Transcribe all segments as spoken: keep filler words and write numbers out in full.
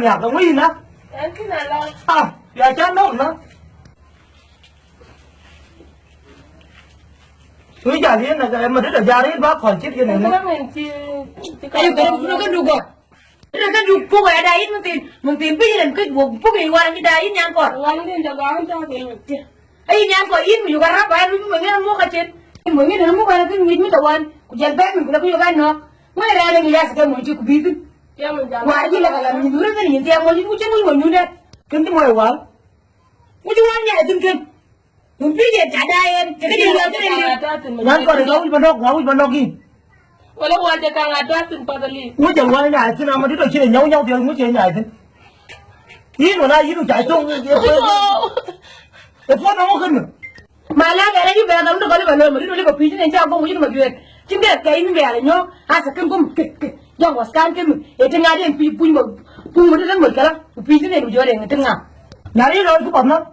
Ya, ka ŋö yïn na? Ɛn kën a lɔ. Ah, ya ca nɔ̈k na. Wïc jal yen na, ma dït a jal yen ba kɔl cït yen. Ɛn kën a mɛn cï, cï ka. Ayo, kën a mɛn cï ka duk gɔ̈k. Ënë ke duk puk aya da yïn, mïthin, mïthin bï yïn ke wok puk yïn wal yïn da yïn nyan kɔɔr. Wal yïn da gɔ̈k an tɔ̈ ke yïn. Ayi nyan kɔɔr yïn, mi yök arap ba yïn, mi ŋiɛn muk ka cen. Mi ŋiɛn muk ka cen, mi tɔ wan, ku jal bɛ̈n, mi ku la ku yök an nɔ̈k. Ŋö raan ë ŋic as ke mony cï ku bï thïn. War yïn la ka la mi dhurë thïn yïn thiaŋ mony, ku cïn wïc mony nyunë. Kën cï mɔc wal. Ku cï wal nyaai thïn kën. Mun pïïr ye ca daai en, të këdï luɔi kënë. Nyan kɔɔr, ŋa wïc ba nɔ̈k, ŋa wïc ba nɔ̈k yïn? Wala wal de kaŋ a tɔ̈ thïn path alï. Ŋö jël wal nyaai thïn, ama dït ë cïn ë nyɔu nyɔu dhiël, ŋö cï ë nyaai thïn? Yïn wala yïn ca cöŋ, ë puɔ̈n, ë puɔ̈n ëmɔ kënë. Ma la ɣɛn ayï bɛ dhɔm dë kɔlï ba loi, ma dït wali ba pïïr thïn en ca guɔm wïc ma juëët. Cïn kë kɛ̈i yïn bɛ alë nyɔ̈ɔ̈k, asa kën guɔm kë, kë, jɔŋ waskän kën, ë të ŋaat en pïïr puny ma, puny ma dït en mɔc kala, ku pïïr thïn en ku jɔt en ë të ŋaat. Na rï lɔɔr ku path nɔ̈k.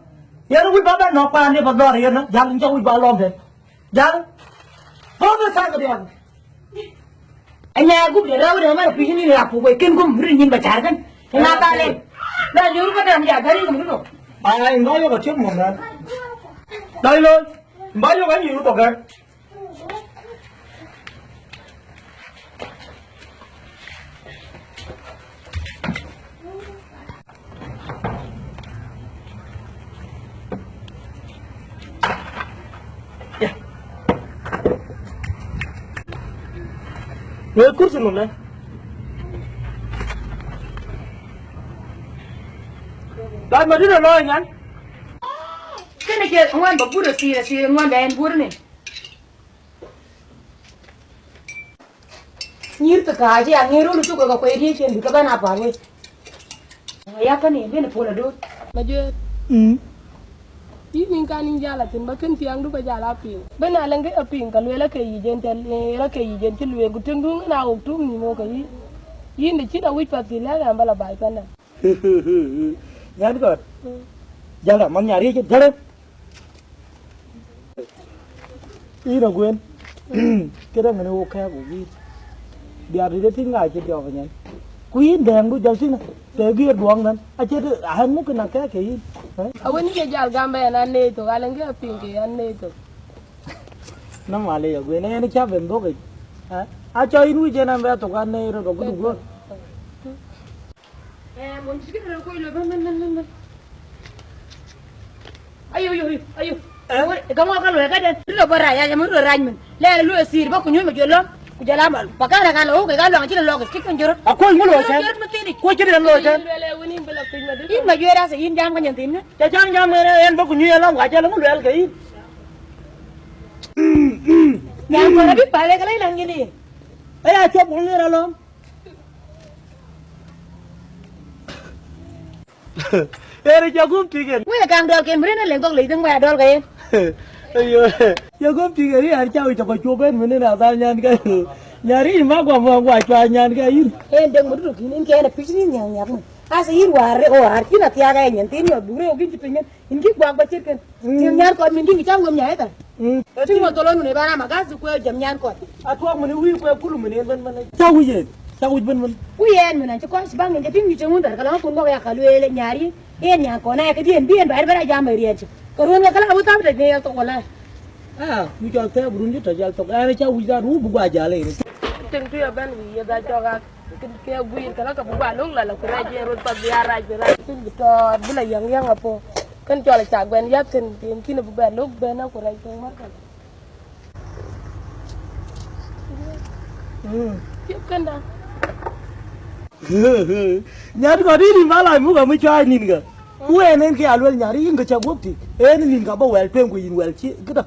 Yen wïc ba bɛ̈n nɔ̈k paan de pa dhɔ̈ɔ̈r yen, jäl yïn cä wïc ba lɔ̈ɔ̈m tën. Jäl. Pɔ̈k ë thäk diäk. Anya gup de rau de mar pïïr ni rap ku kën gum rin nyin ba car kën. Ina ba le. Na jur ba dam ya gari gum rin. Ai, mba yok a tiep mum nan. Dai lo. Mba yok a nyiru to gan. Wek kursi nom na. Dai ma dït ë looi nyan. Kënë cie ŋuan ba burë thïïr, thïïr ŋuan ba en burë ni. Nyïïr thï kääc ë ya ŋeer röl ë cuk ke kuɛɛr riëëc en bï ke bɛ̈n a päl wei. Aya kënë bën ë pol adoot. Ma juëër. Mm. Yïn yïn kan yïn jal a thïn ba kën thiaŋdu ba jal a piŋ. Bën a lëŋ kë a piŋ ka lueel ake yic en tɛl, ë, ake yic en cï lueel ku tëŋdu ŋën a wok tuŋ nïïm wok ke yïn. Yïn de cïn a wïc path kï lɛ̈k ɛn ba la baai panda. Nyan kɔɔr. Mm. Jal a man nyar riëëc en tënë. Yïn a guën, këdäŋ ënë wo kɛ̈ɛ̈k wo guiir. Diäär dït ë tïŋ ŋa cï diɔ̈ɔ̈k nyan. Ku yïn dɛɛŋdu jɔl tïŋ, të guiir duɔ̈ɔ̈k nɛn, acït ɣän muk kën a kɛ̈ɛ̈k ke yïn. Ë? Awën ye jal gam bɛ ɛn an neec thok, alëŋ kë a piŋ ke an neec thok. Nɔm ale ya guën, ɛn cä ben dhok yic. Ë? Acɔ yïn wïc en an bɛ thok an neec röt, ku du guöör. Eh, mon cï kënë rɔt kuöc loi bɛ̈n, bɛ̈n, bɛ̈n, bɛ̈n, bɛ̈n. Ayo, ayo, ayo, ayo. Eh? Woi, ka ŋɔ ka luɔi ka den. Rït lɔ bä rac, ya, ya, mun rɔ rac min. Lɛ luɔi sir bä ku nyuc ma juël lɔ. Ku jɔl amal. Pa kan kan lɔ, ke ka luaŋ cï lɔ lɔ, ke cï kën joro. A kuöc ŋö luɔi tɛn? Joro mit thini. Kuöc cï den luɔi tɛn. Luɛl ë wini bï lɔ piny ma dït. Yïn ma juël asa, yïn jam ka nyin thïn. Ca jam jam en, en bä ku nyuc alɔŋ, ku acä lɔ ŋö luɛl ke yïn. Nyan kɔn abï pale ka lɛc naŋ yïn. Aya cuɔp wun ler alɔŋ. Ënë ca guöm tik en. Wëë kaŋ dɔl ken, bï rin ë leŋ thok lec thiŋ bä ya dɔl ke yen. Ayo. Ca guöm tik en, ë an ca wïc tɔkɔ cuɔp en, mënë na dhal nyan ka. Nyari ma guɔ mɔ guɔ cuany nyan ka yïn. En dek mɔt ruk yïn, en kɛn a pic ni nhiak nhiak mën. Asa yïn war rek, o ar cïn a thiak ë nyin thin yɔ buk rek, o gïn cï piny en. Yïn kï guak bä cït kën. Mm. Tiŋ nyan kɔt min kï cä wem nyai thar. Mm. Tiŋ ma tholon wun ë bän ama gas kuɛ jam nyan kɔt. Atuɔɔk min wic kuɛ kulu min en bän bän. Cä wic en, cä wic bän bän. Wic en min an cï kɔc baŋ en cä tiŋ wic en wun thar ka lɔŋ kun bɔk ya ka lueel nyari. En nyan kɔn aya ke dien bi en bä en bä jam ë riɛn cï. Ke ruɔn ke kala awu thap dec ne yal thok wala. Ah, wic ɔ thɛɛp run cï tɔ jal thok. Ɛn cä wic dha ruu bï guɔ jal en. Tiŋ tu ya bän wic ye dha cɔk ak. Kën ke guiir, kala ka bï guɔ lok la la ku rɛc en röt path bï ya rac, bï rac piny bï tɔɔt, bï la yäŋ yäŋ apo. Kën cɔl acak bɛn yäth kën, kën kïn bï bɛn lok bɛn aku rɛc piny mär kën. Mm. Tiep kën da. Nyan kɔn rin ba la muk amï cuai nin ka. Ku en en ke aluel nyari yïn ke ca guɔp ti. En nin ka ba wɛl tueŋ ku yïn wɛl ci. Këda.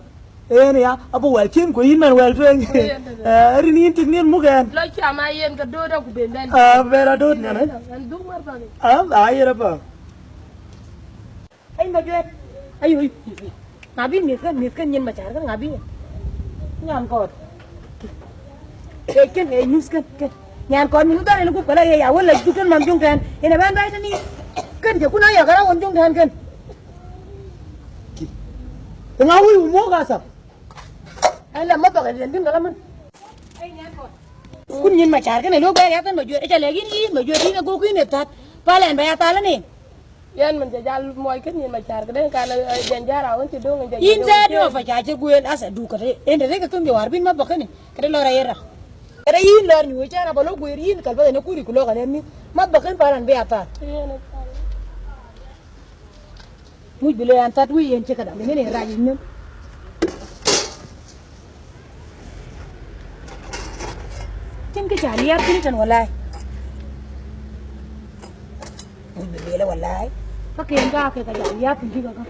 En ya, abu wɛl cin ku yïn man wɛl tueŋ. Rin yïn tik nin muk ɛn. Lɔ cam a yen ka dööt aku ben bɛn. Ah, ben a dööt nyan, eh? An dhuk mar bani. Ah, a yen apa. Ai ma juet. Ai ui. Ŋa bi mith kën, mith kën nyin ma car kën ŋa bi. Nyan kɔt. Ë kën ë nyuth kën, kën. Nyan kɔt min udhar en gup kala ye ya wala duk kën man juŋ tɛn. Ina ban bai tani. Kën je kuna ya kara won juŋ tɛn kën. Ŋa wï muk asa. An la ma bak den bin kala man. Kun nyin ma car kene lo ba ya kan ma juet, e ca le gin yi ma juet, yin a go kin e tat. Pal ɛn ba ya thal nin. Yɛn min ca jal muɔc kën nin ma cär këdë kan, eh, jɛn jär awën cï döŋ, jɛn yïn jɛn zɛɛt jɔŋ. Ëë, ɔfa ca cï guël, asa du këdë, en de rek kë thun jɔwar bïn ma bɔk kënë, këdë lɔ rɛc ë rak. Këdë yïn lɔr nyuc cän aba lɔ guëër yïn, kal bä dhɛn ë kuri ku lɔ ka lɛ̈k mïth, ma bɔk kën pal ɛn bï ya thal. Yen ë thal. Muc bï le an that wïc yen cï këdäŋ, yen ë rac yic nïm. Cïn kë ca liääp thïn tën walai. Muc bï le walai. Ka ken ka ke ka ca liääp thïn cï ka ka.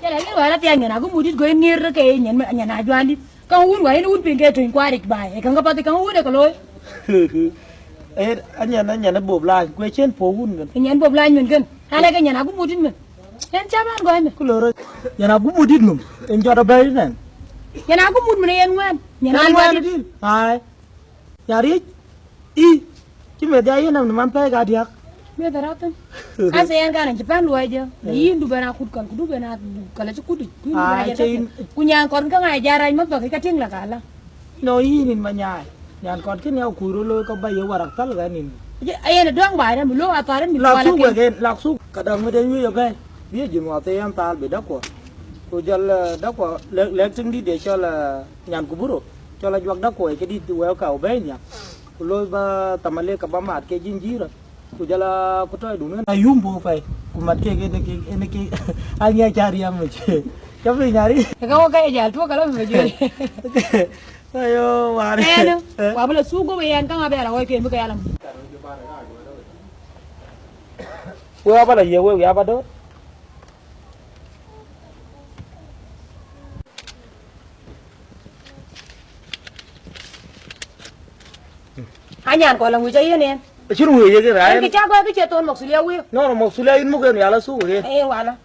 Cä la yen wala thiaŋ nyan agu mudit go ŋier ke nyan, nyan ajuandit. Ka wun wa yen wun pin ke tuny kuaric bai. E ka ka path ka wun e ka looi. Eh, anyan, anyan bop laany, ku ecen po wun gën. Nyan bop laany min gën. Ala ke nyan agu mudit min. En ca ban gɔ̈i min. Ku loro. Nyan agu mudit min. En jɔt abɛ̈i nɛn. Nyan agu mut min yen ŋuan. Nyan ŋuan aguadit. Din. Ai. Ya riëc. I. Cï meth ya yen nam ni man pɛ̈i ka diäk. Meth arathën. Asa yɛn kan cï pɛ̈n luɔi jë. Eh. Yïn du ben akut kɔn, ku du ben akut kɔn, acï kut. Ai, cï yïn. Ku nyan kɔn ka ŋa ja rac ma bäk ka tiŋ la ka la. No, yïn in ma nyaai. Nyan kɔt kën ya kuur looi ka ba ye warak thal ɣɛn in. Ayen dɔŋ ba rem lo athar mi. Lak wala thuk ke wek en, lak thuk. Ka däŋ mi den wiëc abɛ̈i. Wiëc jin wath ë yɛn thal bï däkuɔ. Ku jɔl, eh, däkuɔ lɛk, lɛk tiŋ dït de cɔl, eh, nyan ku buro. Cɔl ajuak däkuɔ ke dït wɛɛu ka u bɛ̈i nhiak. Ku looi ba thamalek ka ba maat ke jinjira. Ku jɔl a ku tɔɔc dun ɣɛn ayum buk pɛi. Ku mat kek en ke, en ke, an ya ca riɛm mic. Ca piny ari. Ka wo ka ye jal tuɔk ka la mi juëc. Ayo, wari. Eno, eh, wa bï la thuk go yen ka ŋa bï ala woi ken bï ke ya la. We wa bï la ye we, we ya ba döt. Anyan kɔn la ŋuc ayen en. Acïn ŋuc ye ke rac. En kë ca gɔ̈i kë cie thon maksulia wiëk. No, no, maksulia yïn muk en ya la thuk yen. Ee, wala.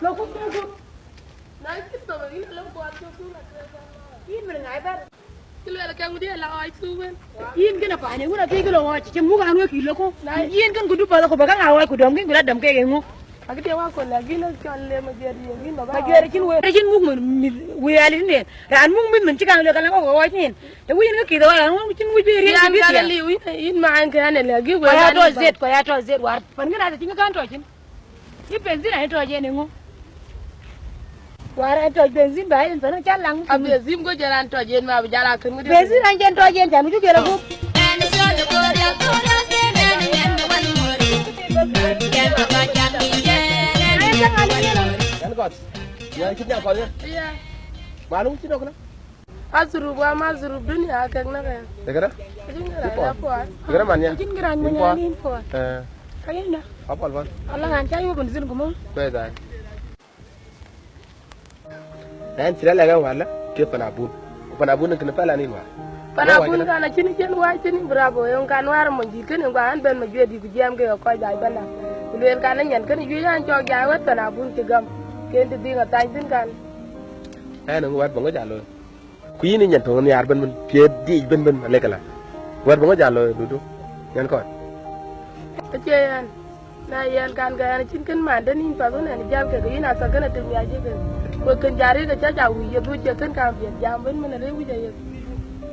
Lo kum, lo kum. Na cï thok, yïn a lëu kuat cök thuk la tueŋ. Yïn min ŋa ëbɛ̈n? Cï luɛl ke ŋudï la ɣɔɔc thuk wën. Yïn kën a paany, wun a thiëc kë lɔ ɣɔɔc, cï muk an wek kï lɔ ku. Na yïn kën ku du päth ku bä ka ŋa ɣɔɔc ku dɔm kën ku la däm kek eŋö? Akë tiɛ wa kol la gïn cɔl le ma juɛt ye gïn baba. Ma juɛt cïn wëë. Cïn muk min, min, wëë ali nen. Raan muk min, min cï kaŋ le ka la ŋɔk ɣɔɔc nin. Të wïn kë kith ɣɔɔc, an ŋɔk cïn wïc bï riëëc. Yan bï kan tiɛ liu, yïn, yïn ma an ke an le gï wëë. Kɔc a tɔc zet, kɔc a tɔc zet war. Pan kën a cïn kë kan tɔc cïn. Yï benzin a tɔc yen eŋö? War a tɔc benzin ba yen thɔn ca laŋ. A benzin go jɛl an tɔc yen ma bi jal a kën ŋö. Benzin an jɛn tɔc yen can wïc kela gup. Yan kɔt. Yan kit yan kɔt ye. Iya. Malu ci nok na. Azurub wa ma azurub dunia kek na kek. Ekada? Jin kira ya po. Ekada man ya. Jin kira man ya ni po. Eh. Kayin da. Apal ban. Allah kan cha yo bun zin gumo. Kwe da. Nan tira la ga wala ke pana bun. Pana bun kan pala ni wa. Pana bun kan a chin chen wa chin bravo yon kan war mo ji ken wa an ben ma jwe di ku jam ke ko ja bala. Ku le kan nyan kan ju yan cho ja wat pana bun ti gam. Ken ti dinga tan tin kan. Ai no wat bango jalo. Ku yïn ë nyan töŋ nhiaar bën bën, piɛth diic bën bën, alek ala. Wɛ̈t bï ŋö jal looi dudu, nyan kɔn. Acie yɛn, na yɛn kan ke yɛn acïn kën man de nïn path wën ɛn jäl kek yïn athäk kën atem ya jëk. Ku kën ja rëëk aca ca wïc ye dhuc cï kën kaŋ piɛth jam bën bën arëëk wïc ayek.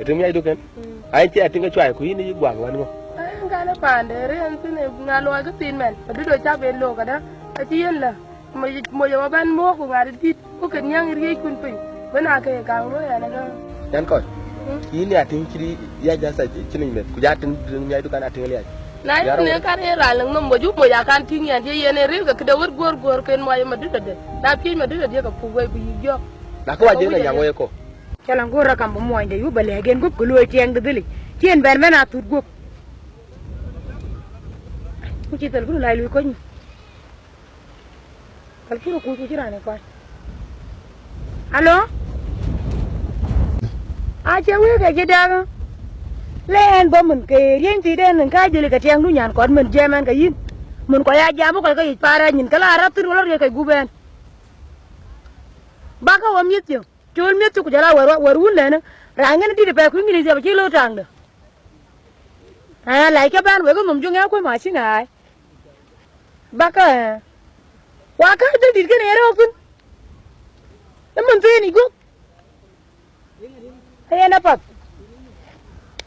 Atem ya jëk kën? Mm. Ai cie atem ke cuai ku yïn yï guak wɛ̈t ŋö? Ai, ɛn kan ë paande rëën thïn ë ŋa luɔi kë thiin mɛn, adït ë ca ben look adä, acï yen lä. Moc, moc ë wä bɛ̈n mɔ̈ɔ̈k ku ŋaat ë dït, ku ke niäŋ ë riëëckun piny, bï na ke ye kaŋ luɔ̈i ɛn ëkä. Yan kɔc, mm, yïn ya tïŋ cï ya jasa cï niny meth, ku ja tïŋ tïŋ miac dukan a tïŋ liac. Na yïn ne kan ye raan lëŋ nɔm moc, moc a kan tïŋ yɛn, ye yen ë rëër ke këde wët guöör guöör ken muac ë madït adë. Na piëc madït adë ke puk wei bï yïk jɔ̈ɔ̈k. Na kë wa jël na nyam wei ko. Cä la ŋoot rakam bï muɔnyde yup bä lɛ̈k en guöp, kë luöi tiɛɛŋ de dhilic. Cï en bɛ̈n bɛ̈n a thuut guöp. Ku cï thel kulu lai lui kɔc. Kalpur kuc ku cï raan ë kuany. Alo? Acie wëëk ë cï dɛ̈k. Le ɛn bɔ̈ min ke riëny thïït ɛn, ka jël ke tiɛŋdu nyan kɔt min jiɛɛm ɛn ke yïn. Min kɔc aa jam ë kɔc ke yic paar ë nyin, ke la rɔt thïn, ku lɔ riëëc kɔc gup ɛn. Bäk ke wä mieth thiök. Col mieth thiök ku jɔl a wär, wär wun lɛ̈në. Raan ŋën dït ë pɛ̈i ku English abï cï lɔ tääŋde. Aa, lac ke bɛ̈n wek ë nhom juŋ ë kuëc macin ai. Bäk ke, ë, wa kääc dhil dït kënë ye rɔ̈ɔ̈k thïn. Ëmën thiin yic guöp. Ee yen apath.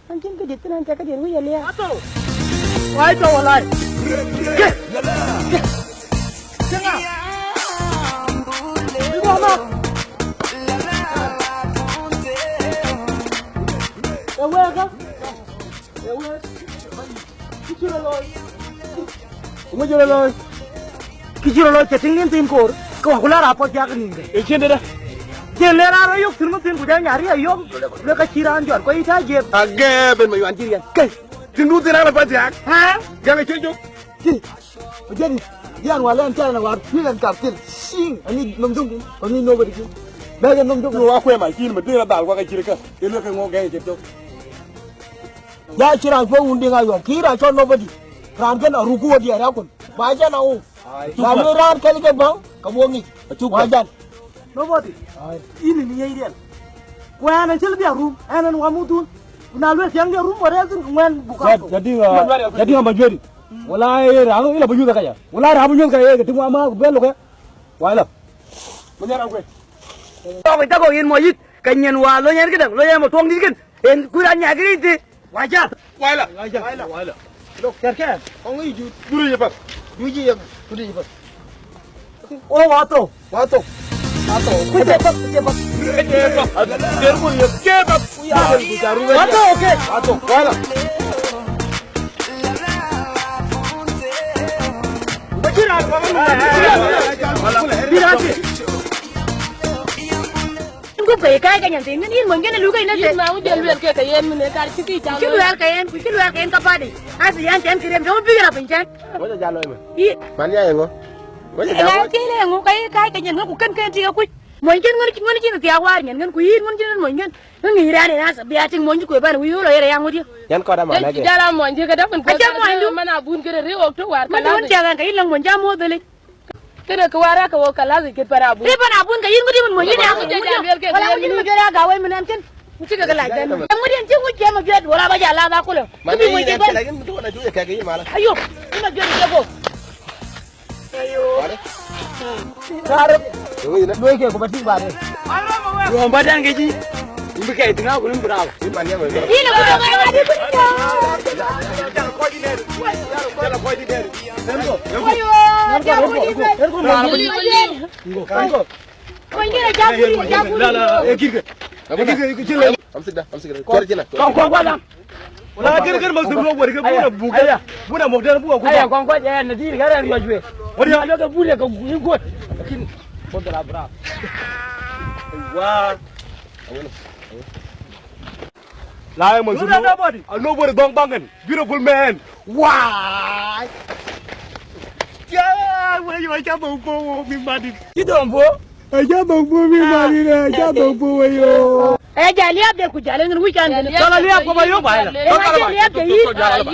An cïn këdït kënë, an ke këdiën wïc aliɛɛr. Ato. Wai to walai. Ke. Ke. Ke ŋa? Ibu ama. Ewe ka. Ewe. Kï cï rɔt looi. Ŋö cï rɔt looi? Kï cï rɔt looi, cï tïŋ nïn thïn koor, ke wä ku la rap puɔth thiak nïn ke. Ee cïn dëdë. Cïn le raan rɔt yök thïn, mï thïn ku jɔ nyar ya yök, le ka cï raan jɔt, ku yï tääc jiëp. Agɛɛ ben ma yuan cï riɛn. Ke, tïŋ du thïn raan rɔt puɔth thiak. Ha? Gɛ̈ŋ acï cök. Cï, ajëdi, dian wä lɛn cä na wä, pïl ɛn kap thil. Cïŋ, ani nom dum, ani nobody cï. Bɛ̈ɛ̈k ɛn nom dum. Wä kuɛm acïn, ma dï rɔt dhal wä ka cït kä. Ë luel ke ŋö gɛ̈ŋ acï cök. Ya cï raan cuɔ̈u wun diŋ ayuɔm, kï raan cɔl nobody. Raan kën aruk ku wä diɛɛr akun. Ba jɛn a wok. Ai. Na luel raan kën ke bäŋ, ka wok ŋic. Acuk bäŋ. Wa jɛn. Nobody. Ai. Yïn ni yei riɛl. Ku ɛn acïl bia rum, ɛn ɛn wa mudhun. Ku na luel thiäŋ de rum wa rɛl thïn, ku ŋuɛn buk. Jad, jadi, ah, jadi ama juëri. Wala, eh, raan ila ba yuth ka ya. Wala raan ba yuth ka ya, ke tim wa ma ku bɛn loke. Wala. Manyara kwe. Tɔk, tɔk yïn mɔ yït, ke nyin wa lo nyin këdäŋ, lo nyin mɔ tuɔŋ dït kën. En kuc raan nyaai këric thï. Waja. Waila. Waja. Waila. Lok, cɛrkɛ. Kɔŋ ic jut. Jut ic path. Jut ic, jut ic path. O, wa tho. Wa tho. Wa tho. Kuc ic path, kuc ic path. Kuc ic path. Der kun ye ke path. Wa tho, okay. Wa tho. Waila. Ba cï raan kɔŋ. Bï raan thï. Gup ke kai ke nyan tin, yïn mon gene lu ke ne te. Yïn ma wudie luel ke ke yen, mine kar cï ki ca. Cï luel ke yen, ku cï luel ke yen ka padi. Asi yan ten kirem, do bi ra pin ten. Wala ja loy me. Yi. Man ya yengo. Wala ja. Ela ke le ngo kai kai ke nyan ku ken ken ti ku. Mon ken ngon ngon cï ti awar nyan ngan ku yïn ngon cï mon ngan. Ngi ran na sa bia ting mon ku ban wi lo yere yang wudi. Yan ko da ma na ke. Jala mon je ke da kun ko. Acha mon du. Mana bun ke re wok to war ka la. Mon ja gan ka yïn lang mon ja mo dele. Kënë kë wär ake wok kalas, kët pan abun. Kët pan abun ka yïn ŋuɔt yïn mony yïn. Wala ŋuɔt yïn ma juëc aka wei mën ɛn kën. Ŋuɔt cï ke lac bɛ̈n. Ŋuɔt yïn cï ŋuɔt cï ma juëc wala ba jal la ba kulë. Kë bï ŋuɔt yïn kën. Ayo, yïn ma juëc ke go. Ayo. Karë. Luɔi ke ku ba tïŋ ba de. Ruɔm ba dan ke jï. Yïn bï kɛc tïŋ akun yïn bï raau. Yïn ku dɔŋ ŋa dï ku dï. Amsik da, amsik da. Kɔɔr jina. Kɔɔr, kɔɔr, kɔɔr, kɔɔr. Wala kër, kër, maksud lo wari ke buna buka. Buna moktan buka kuma. Aya, kɔɔr, kɔɔr, ya, na dir, kara riwa jwe. Wari ya lo ke buna ke ni got. Lakin, kɔɔr da bra. Wa. Laai, Mansur. You know nobody? A nobody dɔŋ baŋ ɛn. Beautiful man. Why? Yeah, where you are, Jabo, go, go, mi madi. Ci dɔŋ bo. A Jabo, go, mi madi, a Jabo, go, yo. Eh, ja liap de ku jale ngin weekend. Jɔl a liap ko ba yok ba la. Eh, ja liap de yi.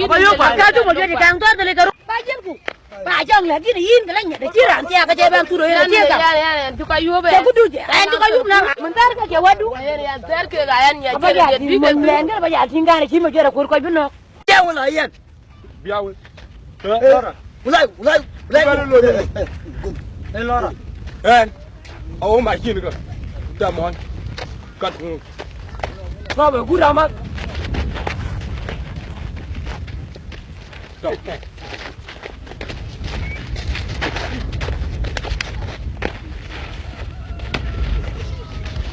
Ba yok ba. Ka du mo jodi kan dor de le ka ro. Ba jel ku. Ba jɔŋ, lakin yïn ke la nyɛt, cï raan thiaak ke cï bɛ̈n thur yen, cï gam. Yan, yan, yan, duka yup, ke ku du jɛ, ɛn duka yup na, mën thɛɛr ke cï wä du. Yan, yan, thɛɛr ke ga yan, ya ba cï ya rɛ̈t bï ke mën lɛn ke ba ya tïŋ kan cï ma jɔt akur kɔc bï nɔ̈k. Ya wala yan. Bia wë. Eh, Lora. Ulai, ulai, ulai. Bia lo, lo. Eh, Lora. Ɛn. Awo macin ka. Damon. Kat. Lo be gura ma.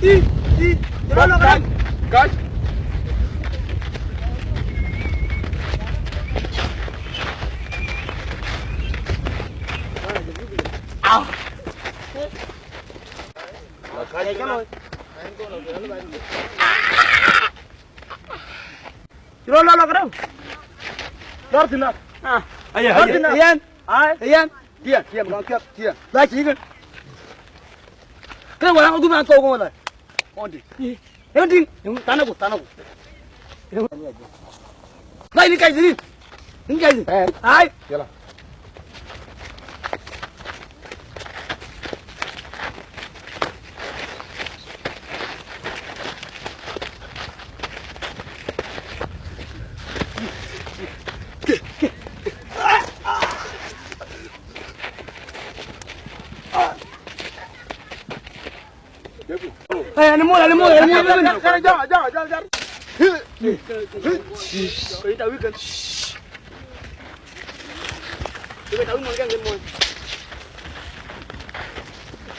Ih, ih, kac. Ah. Cï rɔt lɔ lɔ kërɛu. Lɔr thïn na. Ah. Aya, lɔr thïn na. Yen. Ai. Yen. Tiɛn, tiɛn, kɔn kiɛp, tiɛn. La cï kë. Kë wala ŋa gup an thou kɔn la. Kɔn di. Yen di. Tanaku, tanaku. Bai ni kai diri. Ni kai diri. Eh. Ai. Yala. Hey, animal, animal, animal. Jar, jar, jar, jar, jar.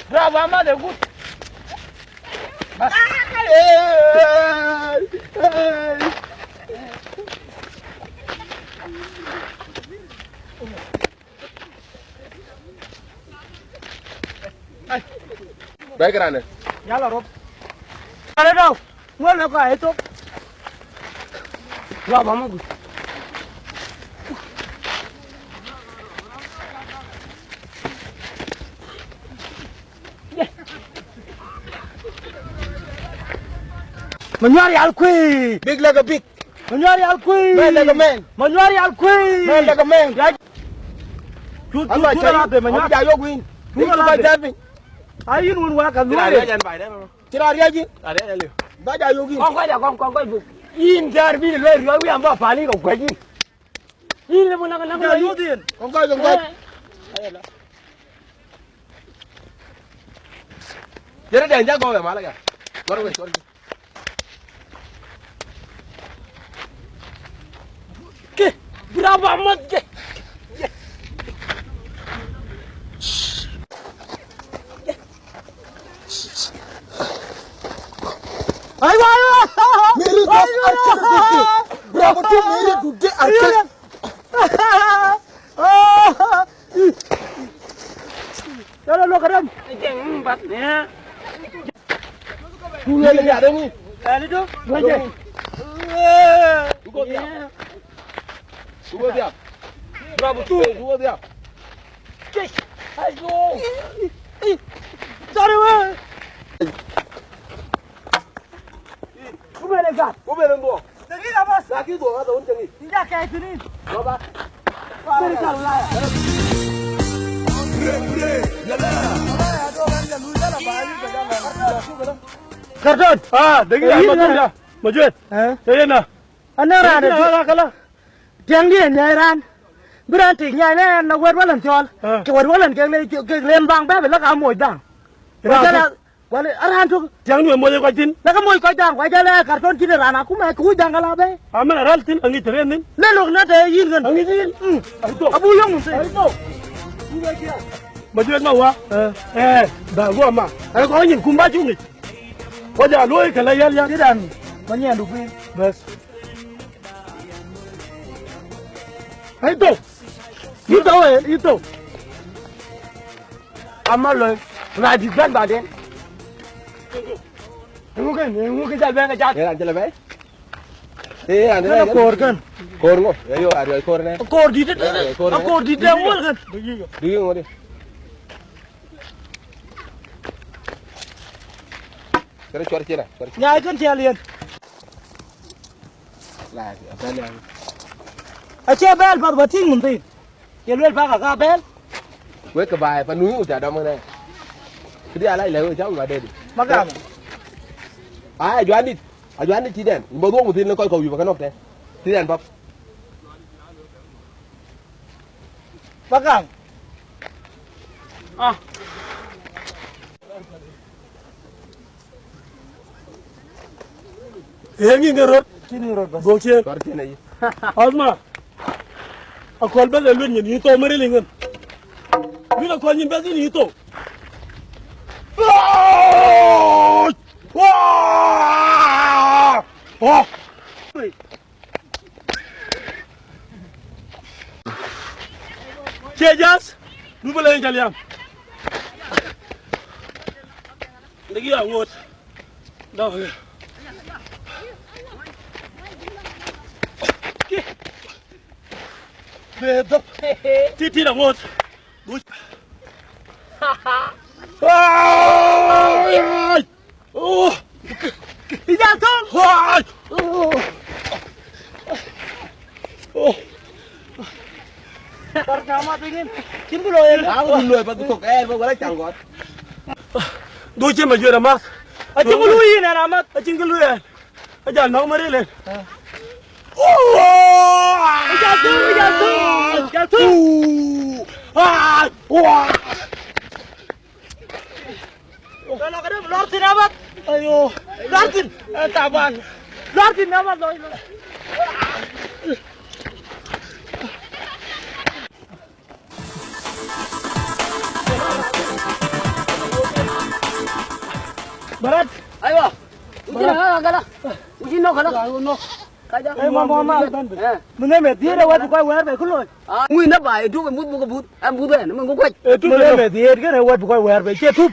Bravo, ama de gut. Bas. Background. Yala rop. Ala daw. Ŋuɔl lɔ ka ethok. Wa ba ma gut. Manyuar yal kui. Big like a big. Manyuar yal kui. Man like a man. Manyuar yal kui. Man like a man. Ya. Cu, cu, cu la be manyuar. Aja yok win. Cu la be. Ayin wun wa ka luel. Cï raan riɛc yïn. Ba ja yök yïn. Kɔn kɔc, kɔn, kɔn kɔc buk. Yïn jär bï lɔ riɔ̈ɔ̈c wiɛm ba pal yïn ke kuɛc yïn. Yïn le mun nak, nak. Ja yök yïn. Kɔn kɔc, kɔn kɔc. Jere den ja gɔ̈ɔ̈r ë mal ya. Gɔ̈ɔ̈r wei, gɔ̈ɔ̈r. Ke, bravo, mat ke. Aywa, aywa. Mere dos arket dudë. Bravo, tu mere dudë arket. Yala lo kadam. Ku luel ya dong. Ani do. Waje. Dugo dia. Dugo dia. Bravo tu. Dugo dia. Ayo. Sorry we. Ku bene gat. Ku bene ndo. Dagi na bas. Dagi do ga don tengi. Inja kai tinin. Baba. Bene gat la. Karton. Ah, dagi ya ma juet. Eh? Dagi na. Ana raan. Dagi na kala. Tiɛŋdiɛn nyai raan. Bï raan tik nyai në, në wɛ̈t wälën cɔɔl. Ah. Ke wɛ̈t wälën kek le, kek rem baŋ bɛ̈ɛ̈i bï lak a moc daŋ. Raan tök. Wälë, a raan tök. Tiɛŋdu ë moc ë kɔc thïn. Lak a moc kɔc daŋ, kua jal ë karton cïn raan akuma, ke wuc daŋ ka la bɛ̈ɛ̈i. Amɛn aräl thïn, aŋic të rem thïn. Le lok na të yïn ŋën. Aŋic yïn. Mm. Ai thou. Abu yöŋ thïn. Ai thou. Ma juëc ma wa. Eh. Eh, da guɔ ma. Ai kɔc nyin kum ba cuk ŋic. Kɔc a luɔi kë la yɛl ya. Tidan. Ma nyiɛndu piny. Bas. Ai thou. Yï thou, eh, yï thou. Ama loi. Rac dït bɛ̈n baden. Eŋö kën, eŋö kë jal bɛ̈n ke jal. Ë raan jël bɛ̈i. Ë raan jël bɛ̈i. Koor kën. Koor ŋö? Ayo, ariɔc koor nɛ. Koor dït. Ayo, koor nɛ. Koor dït de wol kën. Dï ŋö dï? Kërë cuɔr cïn a, cuɔr cïn. Nyai kën ciɛl yen. La, abɛ̈n ya. Acie bɛ̈ɛ̈l path ba tïŋ mun thïn. Ye luel paka ka bɛ̈ɛ̈l. Wek ke baai, pa nu ca dɔm ënë. Këdï alac lɛ̈k wek cam ba dedi. Magam. Ai, ajuandït, ajuandït tïdɛn. Ba dhuɔ̈k mun thïn në kɔc kɔ̈u yup akënɔk tɛ̈n. Tïdɛn bap. Magam. Ah. Ee, ŋic ŋic röt. Cïn ŋic röt bas. Dhok ciëën. Cuar ciëën ayi. Asma. Akɔl bɛ̈th ë lueth nyin yï thou mëril ŋën. Lueth akɔl nyin bɛ̈th yïn yï thou. Wah! Wah! Cie jas, du bï lɛny cä liam. Ndek ya ŋot. Dɔk. Be dhop. Titit aŋot. Ai! Oh! Ijal thöŋ. Ai! Oh! Oh! Tar jama tingin. Cin ku looi. Aku looi pa ku tok, eh, ba wala canggot. Do cin ma juet amath. Acin ku looi yin an amath. Acin ku looi an. Ajal nɔŋ mari len. Ah. Oh! Ijal thöŋ, ijal thöŋ, ijal thöŋ. Ai! Wah! Lɔr thïn abath. Ayo. Lɔr thïn. Eh, taban. Lɔ̈ɔ̈r thïn, mɛ̈ɛ̈m alɔc. Barat. Aywa. Uji na gala. Uji no gala. Ayo no. Kaja. Eh, mama, mama. Eh. Mene me dire wat ko wer be kulo. Ah, ngui na ba, e du mut bu ko but. Am but en, men ko kwaj. E du mene me dire ke wat ko wer be. Che tup.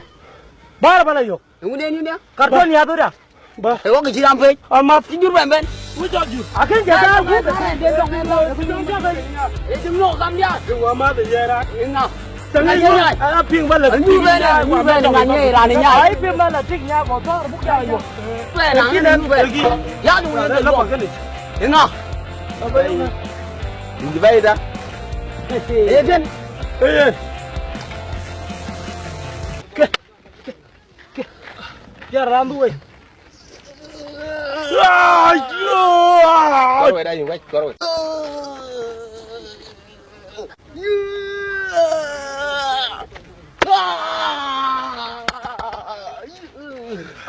Bar bala yo. Ngu de ni ne? Karton ya do da. Ba. E wok jiram pe. Ama. Ti jur ben ben. Wu jok jur. Akin jada wu. E jum no kam ya. Wa ma de yera. Inga. Tangi yo. Ala ping bala. Nyu ben, nyu ben, nga nye ran nya. Ai ping bala tik nya ko tor bu ya yo. Ben, nyu ben. Ya du ne lo. Inga. Ndi bai da. E ben. Eh. Ke. Ke. Ya randu we. Ayo! Kɔr wei da, yïn wec, kɔr wei.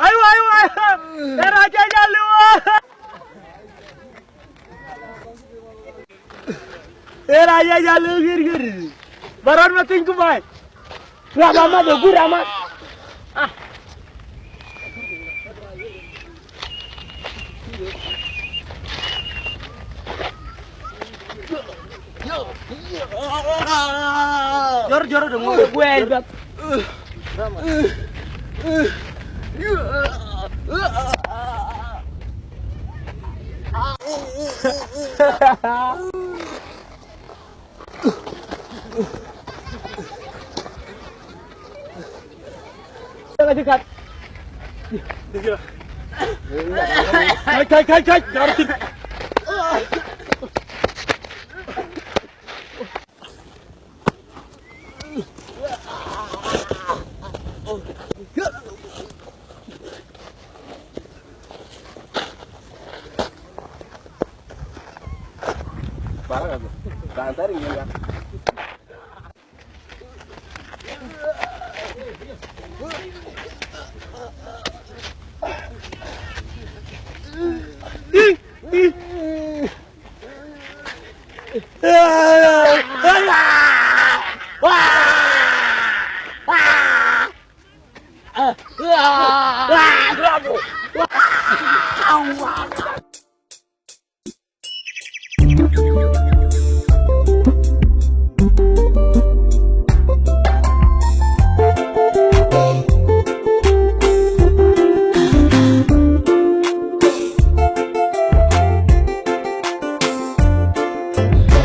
Ayo, ayo, ayo. Era aja jalu. Era ya ya le gir gir. Baron ma tin ku bai. Wa ba ma de gura ma. Ah. Jor jor de mo. Wel ba. Kai, kai, kai, kai.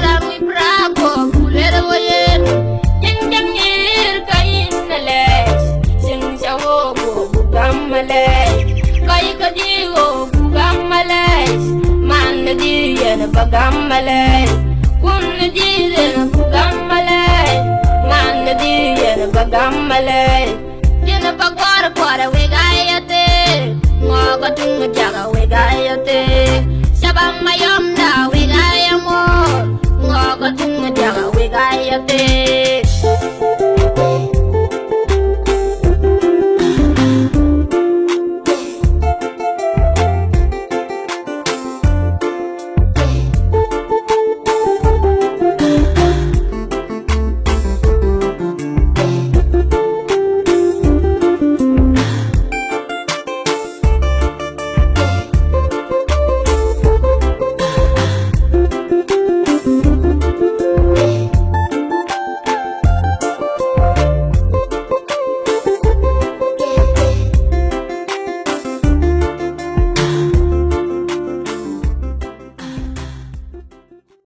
Rami bravo, kulero yen. Jeng jeng nyir ka yin na lec. Jeng jawo go bu gam malec. Kai ka di go bu gam malec. Man di yen ba gam malec. Kun di yen bu gam malec. Man di yen ba gam malec. Jin pa gɔr kɔr wek ayate. Ŋɔ ka tuŋ jaga wek ayate. Shabam mayom da wek ayamo. Ŋɔ ka tuŋ jaga wek ayate.